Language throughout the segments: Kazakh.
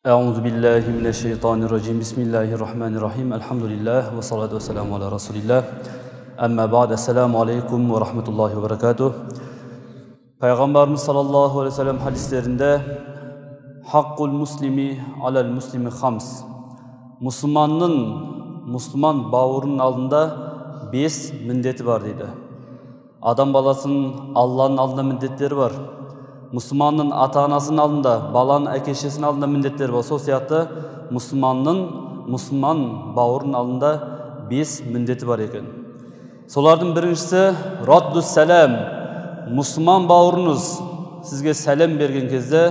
Euzu billahi mineşşeytanirracim. Bismillahirrahmanirrahim. Elhamdülillah ve salatu vesselamu ala Resulillah. Amma ba'd. Esselamu aleyküm ve rahmetullahi ve berekatuh. Peygamberimiz sallallahu aleyhi ve sellem hadislerinde hakkul muslimi alel muslimi hams. Müslümanın Müslüman bауырының алдында 5 міндеті бар дейді. Адам баласының Алланың алдында міндеттері бар. Мұсылманның ата-анасының алдында, баланың әке-шешесінің алдында міндеттері бар. Сол сияқты мұсылманның мұсылман бауырының алдында 5 міндеті бар екен. Солардың біріншісі раддус сәлем. Мұсылман бауырыңыз сізге сәлем берген кезде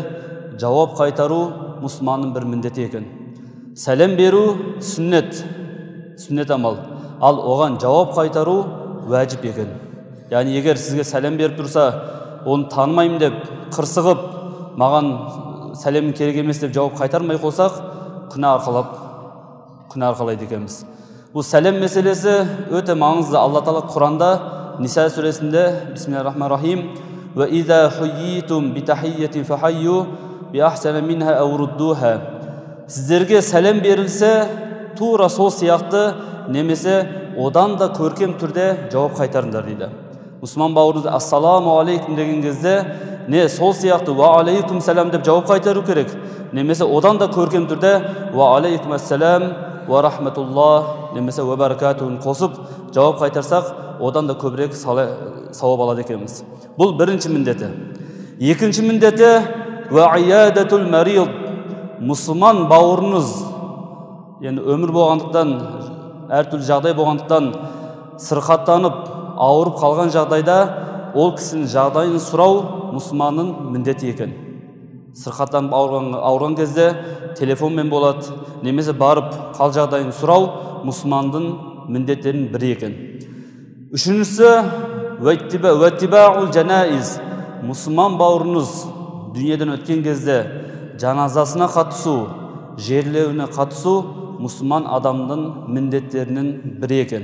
жауап қайтару мұсылманның бір міндеті екен. Сәлем беру сүннет, сүннет амал. Ал оған жауап қайтару уәжіп екен. Яғни егер сізге сәлем беріп тұрса, оны танымаймын деп қырсығып, маған сәлемің керек емес деп жауап қайтармай қойсақ, күнә арқалап, күнә арқалайды екенбіз. Бұл сәлем мәселесі өте маңызды. Алла Тағала Құранда Ниса сүресінде Бисмиллахир-рахманир-рахим ва иза хуйитум битахиятин фахайю биахсана минха ау руддуха. Сіздерге сәлем берілсе, тура сол сияқты немесе одан да көркем түрде жауап қайтарыңдар дейді. Мұсылман бауырымыз ассаламу алейкум деген кезде не сол сияқты уа алейкум сәлем деп жауап қайтару керек, немесе одан да көркем түрде уа алейкум ассалам уа рахматуллах немесе уа баракатухын қосып жауап қайтарсақ, одан да көбірек сауап алады екенбіз. Бұл бірінші міндеті. Екінші міндеті уа иядатул марид. Мұсылман бауырыңыз енді өмір болғандықтан, әртүрлі жағдай болғандықтан сырқаттанып ауырып қалған жағдайда ол кісінің жағдайын сұрау мұсылманның міндеті екен. Сырқаттанып ауырған кезде телефонмен болады, немесе барып қал жағдайын сұрау мұсылманның міндеттерінің бірі екен. Үшіншісі уаттибаул жанаиз. Мұсылман бауырыңыз дүниеден өткен кезде жаназасына қатысу, жерлеуіне қатысу мұсылман адамның міндеттерінің бірі екен.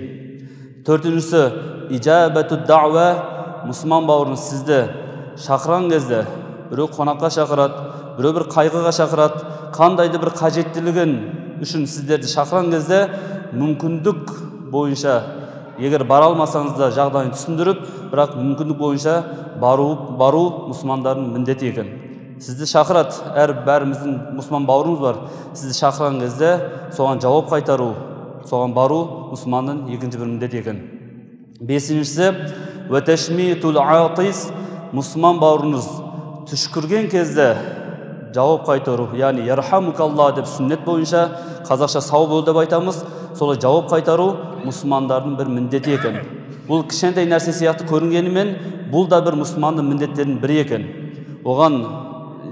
Төртіншісі ижабату дa'ва. Мұсылман бауырыңыз сізді шақырған кезде, біреу қонаққа шақырады, біреу бір қайғыға шақырады, қандайды бір қажеттілігін үшін сіздерді шақырған кезде мүмкіндік бойынша, егер бара алмасаңыз да жағдайын түсіндіріп, бірақ мүмкіндік бойынша бару мұсылмандардың міндеті екен. Сізді шақырады, әр бәріміздің мұсылман бауырымыз бар. Сізді шақырған кезде соған жауап қайтару, соған бару мұсылманның екінші бір міндеті екен. Бесіншісі уаташмитул атис. Мұсылман бауырыңыз түшкірген кезде жауап қайтару, яғни ярхамукаллах деп сүннет бойынша қазақша сау бол деп айтамыз, солай жауап қайтару мұсылмандардың бір міндеті екен. Бұл кішкентай нәрсе сияқты көрінгенімен, бұл да бір мұсылманның міндеттерінің бірі екен. Оған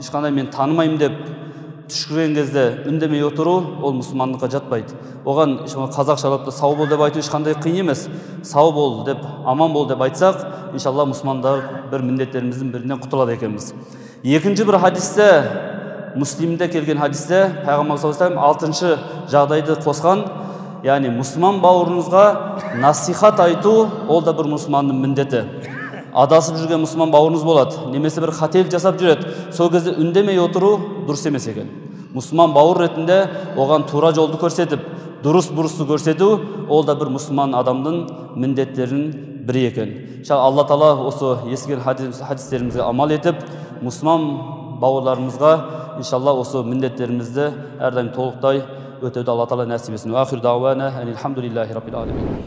ешқандай мен танымаймын деп түшкірген кезде үндемей отыру ол мұсылмандыққа жатпайды. Оған қазақшалап та сау бол деп айту ешқандай қиын емес. Сау бол деп, аман бол деп айтсақ, иншалла мұсылмандар бір міндеттеріміздің бірінен құтылады екенбіз. Екінші бір хадисте, Муслимде келген хадисте Пайғамбар саллаллаху алейхи вассалам алтыншы жағдайды қосқан, яғни мұсылман бауырыңызға насихат айту ол да бір мұсылманның міндеті. Адасып жүрген мұсылман бауырыңыз болады, немесе бір қателік жасап жүреді, сол кезде үндемей отыру дұрыс емес екен. Мұсылман бауыр ретінде оған тура жолды көрсетіп, дұрыс бұрысты көрсету ол да бір мұсылман адамның міндеттерінің бірі екен. Иншалла Алла Тағала осы естіген хадистерімізге амал етіп, мұсылман бауырларымызға иншалла осы міндеттерімізді әрдайым толықтай өтеуді Алла Тағала нәсіп етсін. Уа ахир дауана алхамдулиллахи раббил аламин.